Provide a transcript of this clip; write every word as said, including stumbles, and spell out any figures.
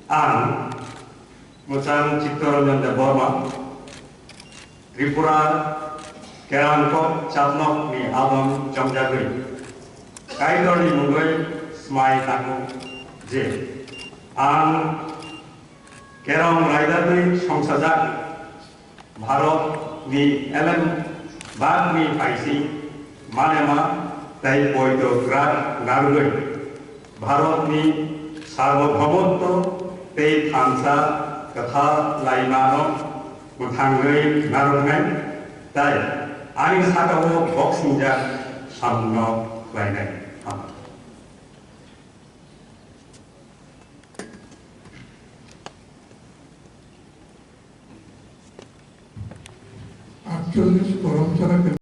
Ang Muchang Chittaranjan Debbarma, Tripura Kerangkot Chatlok ni adon chongjagwi Kaitorni mungwi smai tango je ang Kerong raidani songsajak Bharat ni elem bak ni paising manema tei poito krak narwgwi Bharat ni sarvabhaumotto tei thansa kwthar laimano mwthangwi narwknai tei ani sakao boksingjak samungno khlainai. Hambai. Aatchollish korom chara